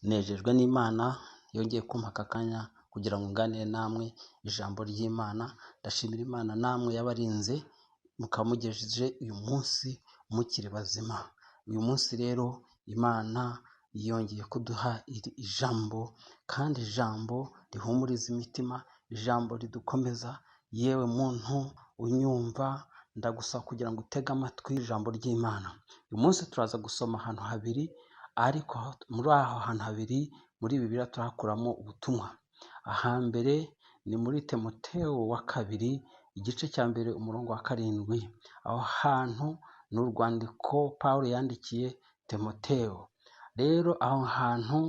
Nejejwe n'Imana yongeye kumpa aka kanya kugira ngo nganire namwe ijambo ry'Imana. Ndashimira Imana namwe yabarinze mukaba mugejeje uyu munsi mukiri bazima. Uyu munsi rero Imana yongeye kuduha iri ijambo, kandi ijambo rihumuriza imitima, ijambo ridukomeza. Yewe muntu unyumva, ndagusaba kugira ngo utege amatwi ijambo ry'Imana. Uyu munsi turaza gusoma ahantu habiri, ariko muri aho hantu habiri muri Bibiliya turahakuramo ubutumwa. Ahambere ni muri Timoteyo wa kabiri, igice cya mbere, umurongo wa 7. Aho hantu ni urwandiko Pawulo yandikiye Timoteyo. Rero aho hantu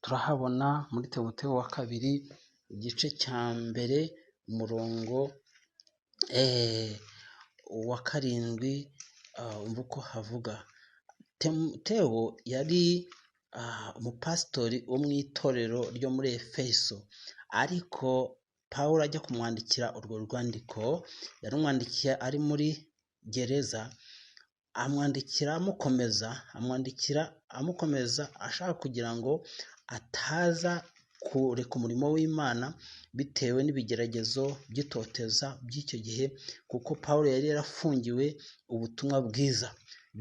turahabona muri Timoteyo wa kabiri, igice cya mbere, umurongo wa 7, umva uko havuga. Timoteyo yari umupasitori wo mu itorero ryo muri Efeso, ariko Pawulo ajya kumwandikira urwo rwandiko, yarumwandikiye ari muri gereza, amwandikira amukomeza, amwandikira amukomeza ashaka kugira ngo ataza kureka umurimo w'Imana bitewe n'ibigeragezo by'itoteza by'icyo gihe, kuko Pawulo yari yarafungiwe ubutumwa bwiza.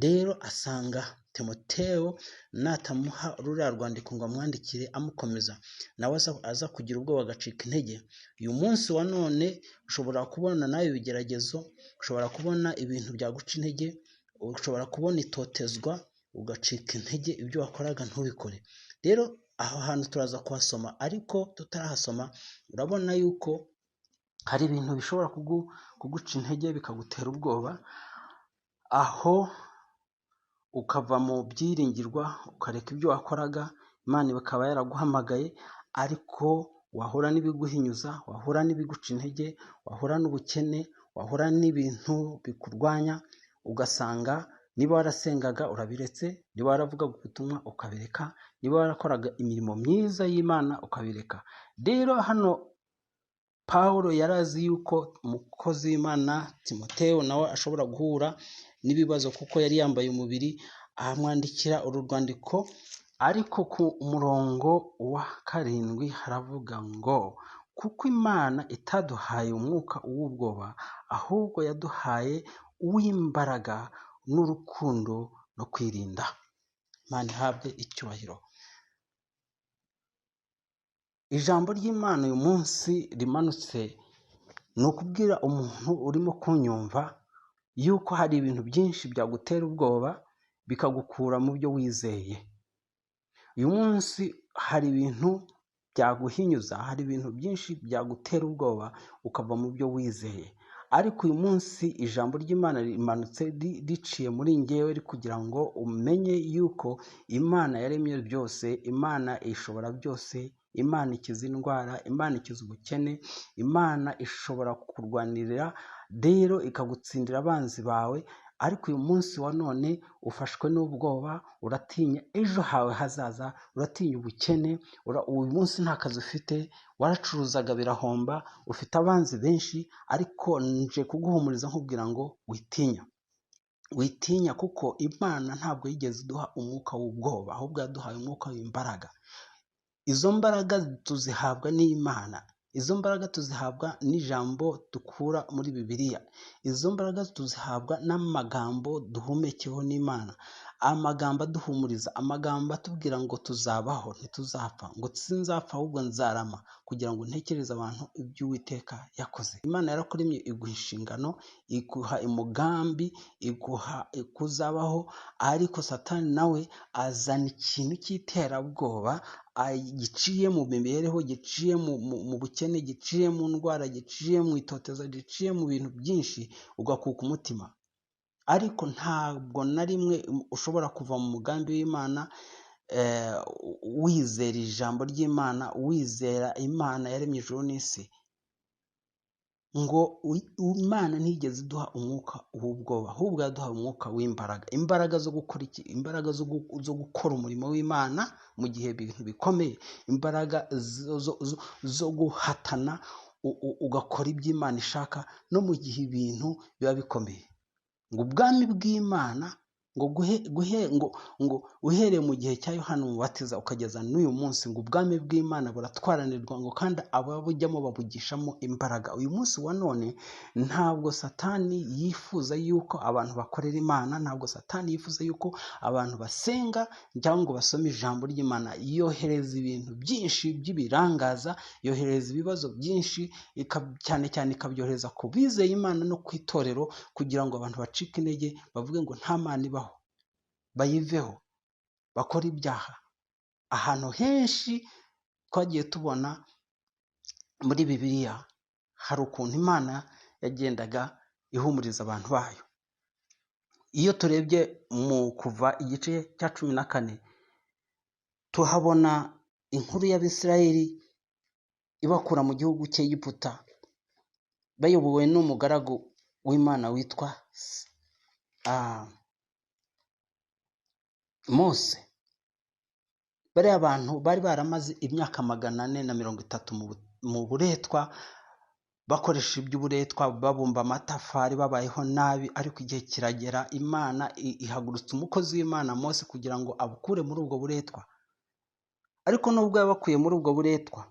Rero asanga Timoteyo natamuha ruriya rwandiko ngo amwandikire amukomeza, nawe aza kugira ubwoba agacika intege. Uyu munsi wa none ushobora kubona nawe ibigeragezo, ushobora kubona ibintu byaguca intege, ushobora kubona itotezwa ugacika intege, ibyo wakoraga ntubikore. Rero aho hantu turaza kuhasoma, ariko tutarahasoma urabona yuko hari ibintu bishobora kuguca intege bikagutera ubwoba, aho ukava mu byiringirwa ukareka ibyo wakoraga, Imana ikaba yaraguhamagaye, ariko wahura n'ibiguhinyuza, wahura n'ibiguca intege, wahura n'ubukene, wahura n'ibintu bikurwanya, ugasanga niba warasengaga urabiretse, niba waravugaga ubutumwa ukabireka, niba warakoraga imirimo myiza y'Imana ukabireka. Rero hano Pawulo yari azi yuko umukozi w'Imana Timoteyo nawe ashobora guhura n'ibibazo kuko yari yambaye umubiri, amwandikira uru rwandiko, ariko ku murongo wa 7 haravuga ngo kuko Imana itaduhaye umwuka w'ubwoba, ahubwo yaduhaye uw'imbaraga n'urukundo no kwirinda. Imana ihabwe icyubahiro. Ijambo ry'Imana uyu munsi rimanutse ni ukubwira umuntu urimo kunyumva yuko hari ibintu byinshi byagutera ubwoba bikagukura mu byo wizeye. Uyu munsi hari ibintu byaguhinyuza, hari ibintu byinshi byagutera ubwoba ukava mu byo wizeye. Ariko uyu munsi ijambo ry'Imana rimanutse riciye muri njyewe kugira ngo umenye yuko Imana yaremye byose, Imana ishobora byose, Imana ikiza indwara, Imana ikiza ubukene, Imana ishobora kukurwanirira, rero ikagutsindira abanzi bawe. Ariko uyu munsi wa none ufashwe n'ubwoba, uratinya ejo hawe hazaza, uratinya ubukene, uyu munsi nta kazi ufite, waracuruzaga birahomba, ufite abanzi benshi, ariko nje kuguhumuriza nkubwira ngo witinya. Witinya kuko Imana ntabwo yigeze iduha umwuka w'ubwoba, ahubwo yaduhaye umwuka w'imbaraga. Izo mbaraga tuzihabwa n'Imana, izo mbaraga tuzihabwa n'ijambo dukura muri Bibiliya, izo mbaraga tuzihabwa n'amagambo duhumekeho n'Imana, amagambo aduhumuriza, amagambo atubwira ngo tuzabaho ntituzapfa, ngo sinzapfa ahubwo nzarama, kugira ngo ntekereze abantu iby'Uwiteka yakoze. Imana yarakuremye iguha inshingano, iguha umugambi, iguha kuzabaho, ariko Satani nawe azana ikintu cy'iterabwoba giciye mu mibereho, giciye mu bukene, giciye mu ndwara, giciye mu itoteza, giciye mu bintu byinshi, ugakuka umutima. Ariko ntabwo na rimwe ushobora kuva mu mugambi w'Imana, wizera ijambo ry'Imana, wizera Imana yaremye ijuru n'isi, ngo Imana ntiyigeze iduha umwuka w'ubwoba, ahubwo yaduhaye umwuka w'imbaraga. Imbaraga zo gukora iki? Imbaraga zo gukora umurimo w'Imana mu gihe ibintu bikomeye, imbaraga zo guhatana ugakora ibyo Imana ishaka no mu gihe ibintu biba bikomeye. Ngo ubwami bw'Imana Ngo ngo uhereye mu gihe cya Yohana Umubatiza ukageza n'uyu munsi, ngo ubwami bw'Imana buratwaranirwa, ngo kandi ababujyamo babugishamo imbaraga. Uyu munsi wa none ntabwo Satani yifuza yuko abantu bakorera Imana, ntabwo Satani yifuza yuko abantu basenga cyangwa ngo basome ijambo ry'Imana. Yohereza ibintu byinshi by'ibirangaza, yohereza ibibazo byinshi, cyane cyane ikabyohereza ku bizeye Imana no ku itorero, kugira ngo abantu bacike intege bavuge ngo nta Mana ibaho, bayiveho, bakore ibyaha. Ahantu henshi twagiye tubona muri Bibiliya hari ukuntu Imana yagendaga ihumuriza abantu bayo. Iyo turebye mu Kuva igice cya 14, tuhabona inkuru y'Abisirayeli ibakura mu gihugu cy'Egiputa, bayobowe n'umugaragu w'Imana witwa Mose. Bariya bantu bari baramaze imyaka 430 mu buretwa, bakoresha iby'uburetwa, babumba amatafari, babayeho nabi, ariko igihe kiragera Imana ihagurutsa umukozi w'Imana Mose kugira ngo abukure muri ubwo buretwa. Ariko nubwo yabakuye muri ubwo buretwa,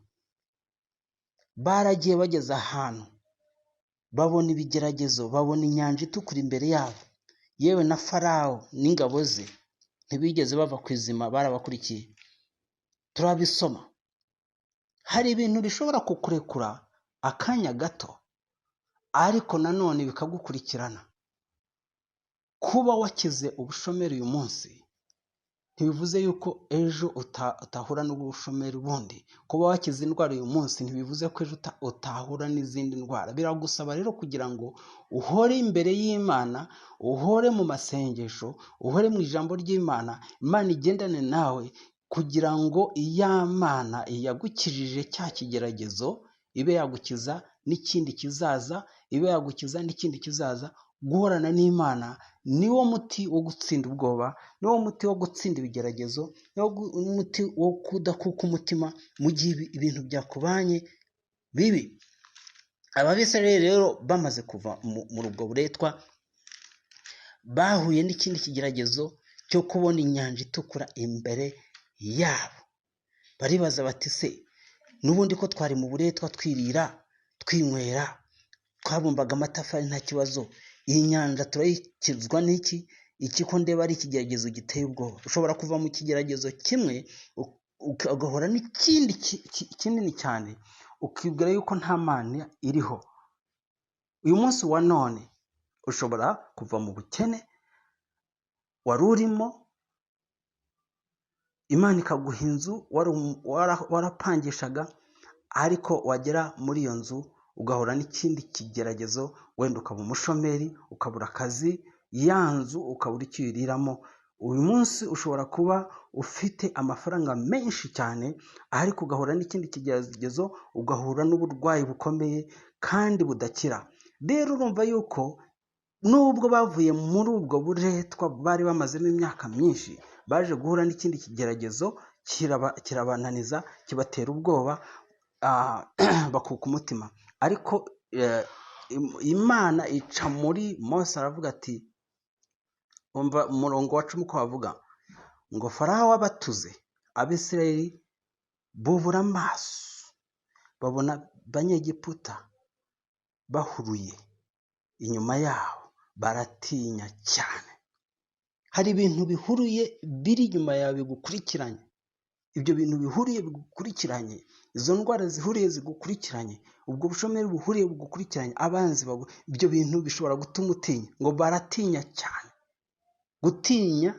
baragiye bageze ahantu babona ibigeragezo, babona inyanja itukura imbere yabo, yewe na Farawo n'ingabo ze ntibigeze bava ku izima, barabakurikiye. Turabisoma. Hari ibintu bishobora kukurekura akanya gato, ariko nanone bikagukurikirana. Kuba wakize ubushomeri uyu munsi ntibivuze yuko ejo utahura n'ubushomeri bundi. Kuba wakize indwara uyu munsi ntibivuze ko ejo utahura n'izindi ndwara. Biragusaba rero kugira ngo uhore imbere y'Imana, uhore mu masengesho, uhore mu ijambo ry'Imana, Imana igendane nawe, kugira ngo iya Mana yagukijije cya kigeragezo ibe yagukiza n'ikindi kizaza, ibe yagukiza n'ikindi kizaza. Guhorana n'Imana niwo muti wo gutsinda ubwoba, niwo muti wo gutsinda ibigeragezo, niwo muti wo kudakuka umutima mu gihe ibintu byakubanye bibi. Ababisirayeli rero bamaze kuva muri ubwo buretwa, bahuye n'ikindi kigeragezo cyo kubona inyanja itukura imbere yabo. Baribaza bati se n'ubundi ko twari mu buretwa twirira, twinywera, twabumbaga amatafari nta kibazo, iyi nyanja turayikizwa n'iki? Iki ko ndeba ari ikigeragezo giteye ubwoba. Ushobora kuva mu kigeragezo kimwe ugahura n'ikindi kinini cyane, ukibwira yuko nta Mana iriho. Uyu munsi wa none ushobora kuva mu bukene wari urimo, Imana ikaguha inzu warapangishaga, ariko wagera muri iyo nzu ugahura n'ikindi kigeragezo, wenda ukaba umushomeri, ukabura akazi, ya nzu ukabura icyo uyiriramo. Uyu munsi ushobora kuba ufite amafaranga menshi cyane, ariko ugahura n'ikindi kigeragezo, ugahura n'uburwayi bukomeye kandi budakira. Rero urumva yuko nubwo bavuye muri ubwo buretwa bari bamazemo imyaka myinshi, baje guhura n'ikindi kigeragezo kirabananiza, kibatera ubwoba, bakuka umutima. Ariko Imana ica muri Mose aravuga ati, umva umurongo wa 10 uko bavuga ngo Farawo abatuze, Abisirayeli bubura amaso, babona Abanyegiputa bahuruye inyuma yabo, baratinya cyane. Hari ibintu bihuruye biri inyuma yawe bigukurikiranye, ibyo bintu bihuriye bigukurikiranye, izo ndwara zihuriye zigukurikiranye, ubwo bushomeri buhuriye bugukurikiranye, abanzi bawe, ibyo bintu bishobora gutuma utinya. Ngo baratinya cyane. Gutinya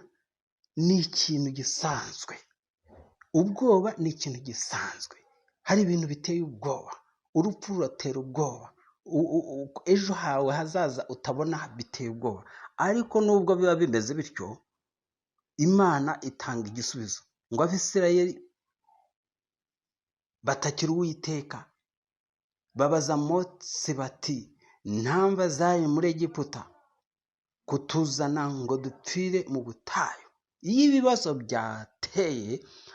ni ikintu gisanzwe, ubwoba ni ikintu gisanzwe. Hari ibintu biteye ubwoba, urupfu ruratera ubwoba, ejo hawe hazaza utabona biteye ubwoba. Ariko nubwo biba bimeze bityo, Imana itanga igisubizo ngo Abisirayeli batakira Uwiteka, babaza Mose bati nta mva zari muri Egiputa kutuzana ngo dupfire mu butayu. Iyo ibibazo byateye,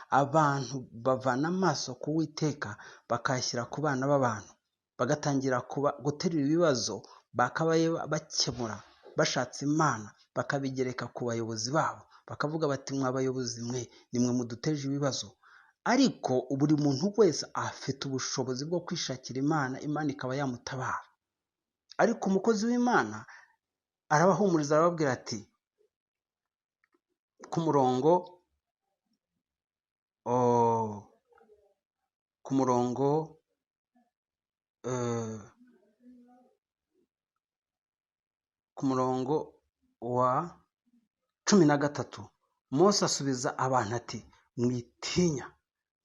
abantu bavana amaso ku Uwiteka bakayashyira ku bana b'abantu, bagatangira guterura ibibazo bakabaye bakemura bashatse Imana. bakabigereka ku bayobozi babo, bakavuga bati mwa bayobozi mwe nimwe muduteje ibibazo. Ariko buri muntu wese afite ubushobozi bwo kwishakira Imana, Imana ikaba yamutabara. Ariko umukozi w'Imana arabahumuriza, arababwira ati ku murongo ku murongo ku murongo wa 13, Mose asubiza abantu ati mwitinya,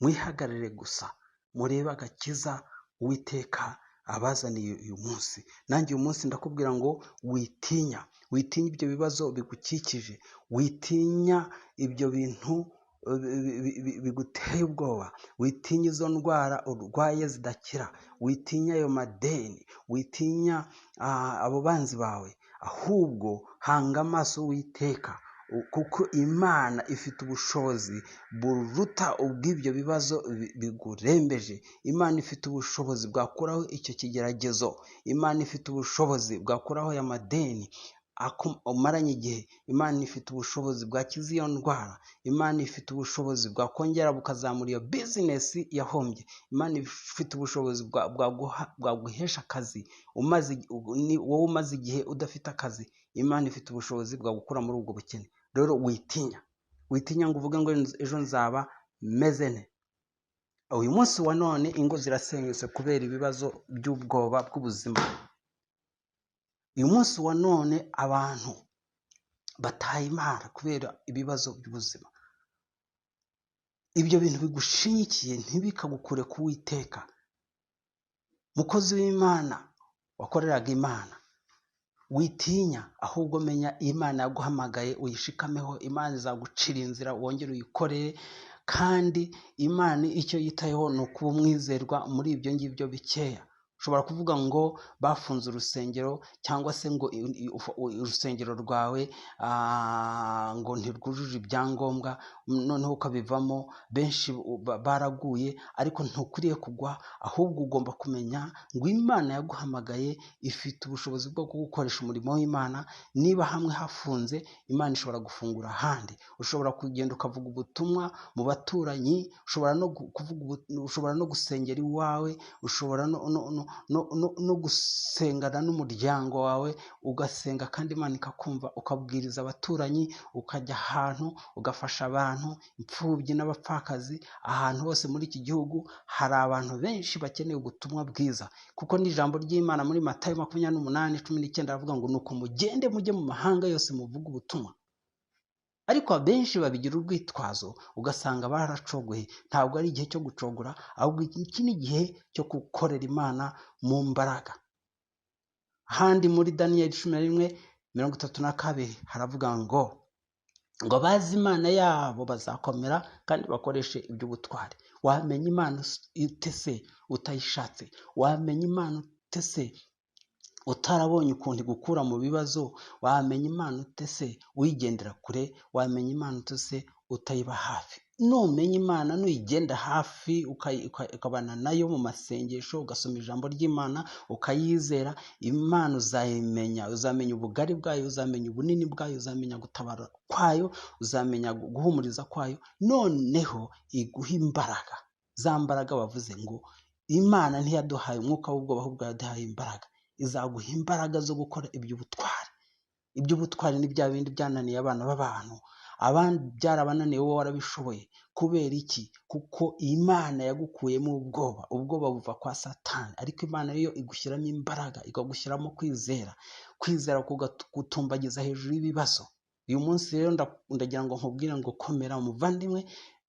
mwihagarare gusa, murebe agakiza Uwiteka abazaniye uyu munsi. Nanjye uyu munsi ndakubwira ngo witinya, witinya ibyo bibazo bigukikije, witinya ibyo bintu biguteye ubwoba, witinya izo ndwara urwaye zidakira, witinya ayo madeni, witinya abo banzi bawe, ahubwo hanga amaso Uwiteka, kuko Imana ifite ubushobozi buruta ubw'ibyo bibazo bigurembeje. Imana ifite ubushobozi bwakuraho icyo kigeragezo, Imana ifite ubushobozi bwakuraho aya madeni umaranye igihe, Imana ifite ubushobozi bwakiza iyo ndwara, Imana ifite ubushobozi bwakongera bukazamura iyo bizinesi yahombye, Imana ifite ubushobozi bwaguhesha akazi wowe umaze igihe udafite akazi, Imana ifite ubushobozi bwagukura muri ubwo bukene. Rero witinya, witinya ngo uvuge ngo ejo nzaba meze nte. Uyu munsi wa none ingo zirasenyutse kubera ibibazo by'ubwoba bw'ubuzima. Uyu munsi wa none abantu bataye Imana kubera ibibazo by'ubuzima. Ibyo bintu bigushinyikiye ntibikagukure ku Uwiteka. Mukozi w'Imana wakoreraga Imana, witinya, ahubwo menya Imana yaguhamagaye uyishikameho, Imana izagucira inzira wongere uyikorere, kandi Imana icyo yitayeho ni ukuba umwizerwa muri ibyo ngibyo bikeya. Ushobora kuvuga ngo bafunze urusengero, cyangwa se ngo urusengero rwawe ngo ntirwujuje ibyangombwa, noneho ukabivamo, benshi baraguye, ariko ntukwiriye kugwa, ahubwo ugomba kumenya ngo Imana yaguhamagaye ifite ubushobozi bwo kugukoresha umurimo w'Imana. Niba hamwe hafunze, Imana ishobora gufungura ahandi. Ushobora kugenda ukavuga ubutumwa mu baturanyi, ushobora no kuvuga, ushobora no gusengera iwawe, ushobora no gusengana n'umuryango wawe, ugasenga kandi Imana ikakumva, ukabwiriza abaturanyi, ukajya ahantu ugafasha abantu, imfubyi n'abapfakazi. Ahantu hose muri iki gihugu hari abantu benshi bakeneye ubutumwa bwiza, kuko n'ijambo ry'Imana muri Matayo 28:19 aravuga ngo nuko mugende mujye mu mahanga yose muvuge ubutumwa. Ariko abenshi babigira urwitwazo, ugasanga baracogoye. Ntabwo ari igihe cyo gucogora, ahubwo iki ni igihe cyo gukorera Imana mu mbaraga. Ahandi muri Daniyeli 11:32 haravuga ngo bazi Imana yabo bazakomera kandi bakoreshe iby'ubutwari. Wamenya Imana ute se utayishatse? Wamenya Imana ute se utarabonye ukuntu igukura mu bibazo? Wamenya Imana ute se uyigendera kure? Wamenya Imana ute se utayiba hafi? Numenya Imana, nuyigenda hafi, ukabana nayo mu masengesho, ugasoma ijambo ry'Imana, ukayizera, Imana uzayimenya, uzamenya ubugari bwayo, uzamenya ubunini bwayo, uzamenya gutabara kwayo, uzamenya guhumuriza kwayo, noneho iguha imbaraga. Za mbaraga bavuze ngo Imana ntiyaduhaye umwuka w'ubwoba, ahubwo yaduhaye imbaraga. Izaguha imbaraga zo gukora iby'ubutwari. Iby'ubutwari ni bya bindi byananiye abana b'abantu, abandi byarabananiye, wowe warabishoboye. Kubera iki? Kuko Imana yagukuyemo ubwoba. Ubwoba buva kwa Satani, ariko Imana yo igushyiramo imbaraga, ikagushyiramo kwizera. Kwizera kugutumbagiza hejuru y'ibibazo. Uyu munsi rero ndagira ngo nkubwire ngo komera umuvandimwe,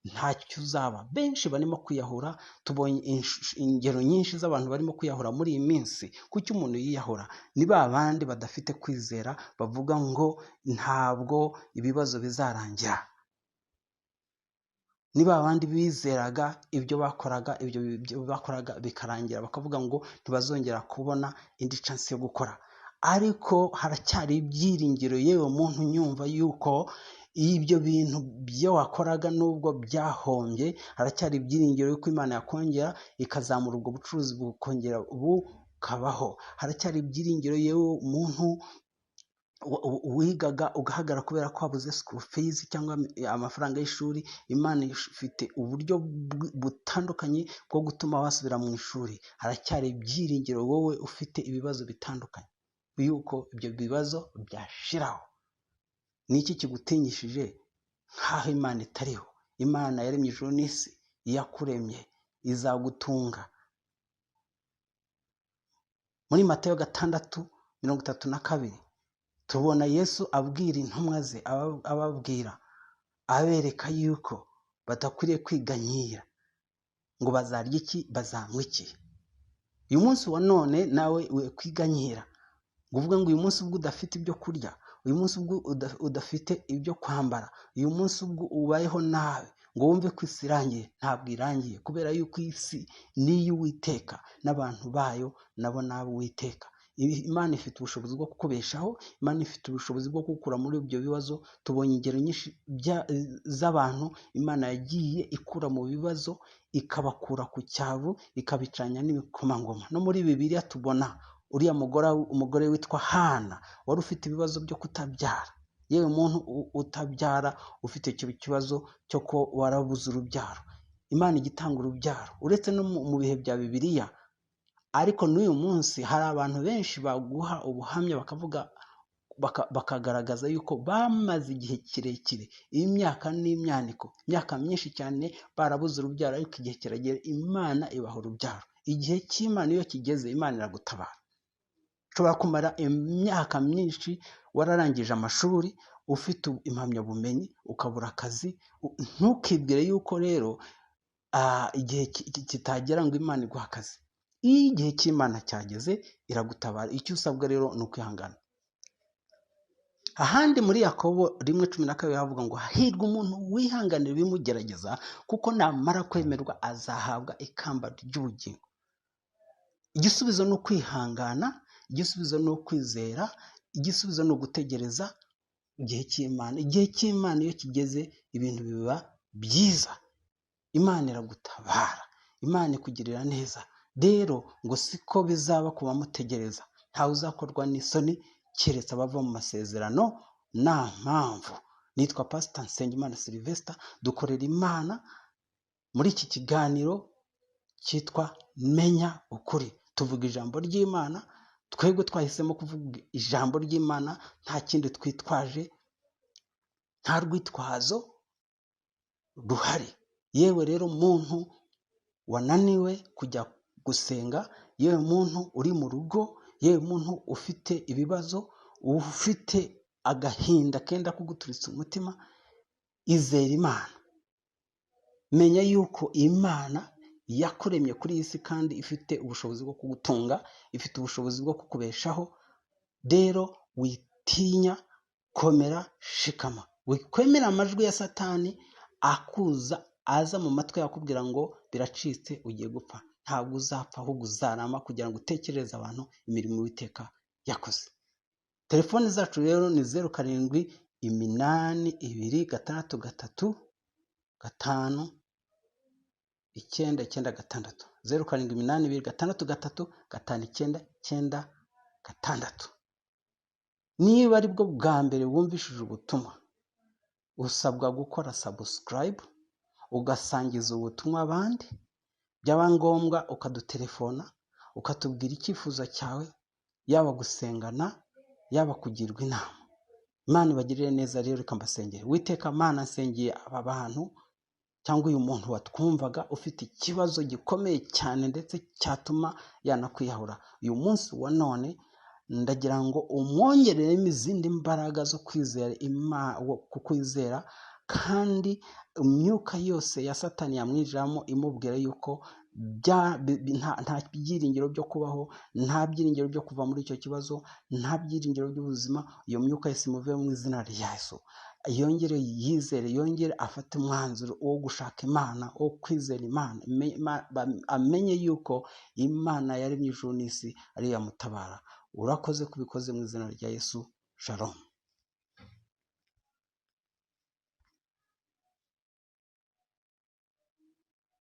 ntacyo uzaba. Benshi barimo kwiyahura, tubonye ingero nyinshi z'abantu barimo kwiyahura muri iyi minsi. Kuki umuntu yiyahura? Ni ba bandi badafite kwizera, bavuga ngo ntabwo ibibazo bizarangira. Ni ba bandi bizeraga ibyo bakoraga, ibyo bakoraga bikarangira, bakavuga ngo ntibazongera kubona indi chance yo gukora. Ariko haracyari ibyiringiro, yewe muntu nyumva yuko ibyo bintu byo wakoraga nubwo byahombye, haracyari ibyiringiro yuko Imana yakongera ikazamura ubwo bucuruzi bukongera bukabaho. Haracyari ibyiringiro, yewe muntu Wigaga ugahagarara kubera ko wabuze school fees cyangwa amafaranga y'ishuri, Imana ifite uburyo butandukanye bwo gutuma wasubira mu ishuri. Haracyari ibyiringiro, wowe ufite ibibazo bitandukanye, yuko ibyo bibazo byashiraho. Ni iki kigutinyishije nk'aho Imana itariho? Imana yaremye ijuru n'isi, iyakuremye izagutunga. Muri Matayo 6:32 tubona Yesu abwira intumwa ze, ababwira, abereka yuko badakwiriye kwiganyira ngo bazarya iki, bazanywa iki. Uyu munsi wa none nawe we kwiganyira ngo uvuge ngo uyu munsi ubwo udafite ibyo kurya, uyu munsi ubwo udafite ibyo kwambara, uyu munsi ubwo ubayeho nabi, ngo wumve ko isi irangiye. Ntabwo irangiye, kubera yuko isi ni iy'Uwiteka n'abantu bayo nabo ni ab'Uwiteka. Imana ifite ubushobozi bwo kukubeshaho, Imana ifite ubushobozi bwo kugukura muri ibyo bibazo. Tubonye ingero nyinshi z'abantu Imana yagiye ikura mu bibazo, ikabakura ku cyavu, ikabicanya n'ibikomangoma. No muri Bibiliya tubona uriya umugore witwa Hana wari ufite ibibazo byo kutabyara. Yewe muntu utabyara, ufite icyo kibazo cyo ko warabuze urubyaro, Imana ijya itanga urubyaro, uretse no mu bihe bya Bibiliya. Ariko n'uyu munsi hari abantu benshi baguha ubuhamya, bakavuga, bakagaragaza yuko bamaze igihe kirekire, imyaka n'imyaniko, imyaka myinshi cyane barabuze urubyaro, ariko igihe kiragera Imana ibaha urubyaro. Igihe cy'Imana iyo kigeze, Imana iragutabara. Ushobora kumara imyaka myinshi wararangije amashuri, ufite impamyabumenyi, ukabura akazi. Ntukibwire yuko rero igihe kitagera ngo Imana iguhe akazi. Iyo igihe cy'Imana cyageze, iragutabara. Icyo usabwa rero ni ukwihangana. Ahandi muri Yakobo 1:12 havuga ngo hahirwa umuntu wihanganira ibimugerageza, kuko namara kwemerwa azahabwa ikamba ry'ubugingo. Igisubizo ni ukwihangana, igisubizo ni ukwizera, igisubizo ni ugutegereza igihe cy'Imana. Igihe cy'Imana iyo kigeze, ibintu biba byiza. Imana iragutabara, Imana ikugirira neza. Rero ngo siko bizaba ku bamutegereza, ntawe uzakorwa n'isoni keretse abava mu masezerano nta mpamvu. Nitwa Pasita Nsengimana Sylvester, dukorera Imana muri iki kiganiro cyitwa Menya Ukuri. Tuvuga ijambo ry'Imana, twebwe twahisemo kuvuga ijambo ry'Imana, nta kindi twitwaje, nta rwitwazo ruhari. Yewe rero muntu wananiwe kujya gusenga, yewe muntu uri mu rugo, yewe muntu ufite ibibazo, ufite agahinda kenda kuguturitsa umutima, izera Imana. Menya yuko Imana yakuremye kuri iyi si kandi ifite ubushobozi bwo kugutunga, ifite ubushobozi bwo kukubeshaho. Rero witinya, komera, shikama. Wikwemera amajwi ya Satani akuza aza mu matwi akubwira ngo biracitse, ugiye gupfa. Ntabwo uzapfa, ahubwo uzarama kugira ngo utekerereze abantu imirimo Uwiteka yakoze. Telefoni zacu rero ni 0782 633 5 9 9 6, 0782 633 5 9 9 6. Niba ari bwo bwa mbere wumvishije ubutumwa, usabwa gukora subscribe, ugasangiza ubutumwa abandi, byaba ngombwa ukadutelefona, ukatubwira icyifuzo cyawe, yaba gusengana, yaba kugirwa inama. Imana ibagirire neza. Rero reka mbasengere. Witeka Mana, nsengeye aba bantu cyangwa uyu muntu watwumvaga ufite ikibazo gikomeye cyane ndetse cyatuma yanakwiyahura. Uyu munsi wa none ndagira ngo umwongereremo izindi mbaraga zo kwizera, kukwizera, kandi imyuka yose ya Satani yamwinjiramo imubwira yuko nta byiringiro byo kubaho, nta byiringiro byo kuva muri icyo kibazo, nta byiringiro by'ubuzima, iyo myuka yose imuve mu izina rya Yesu. Yongere yizere, yongere afate umwanzuro wo gushaka Imana, wo kwizera Imana, amenye yuko Imana yaremye ijuru n'isi ariyo yamutabara. Urakoze kubikoze mu izina rya Yesu. Shalom.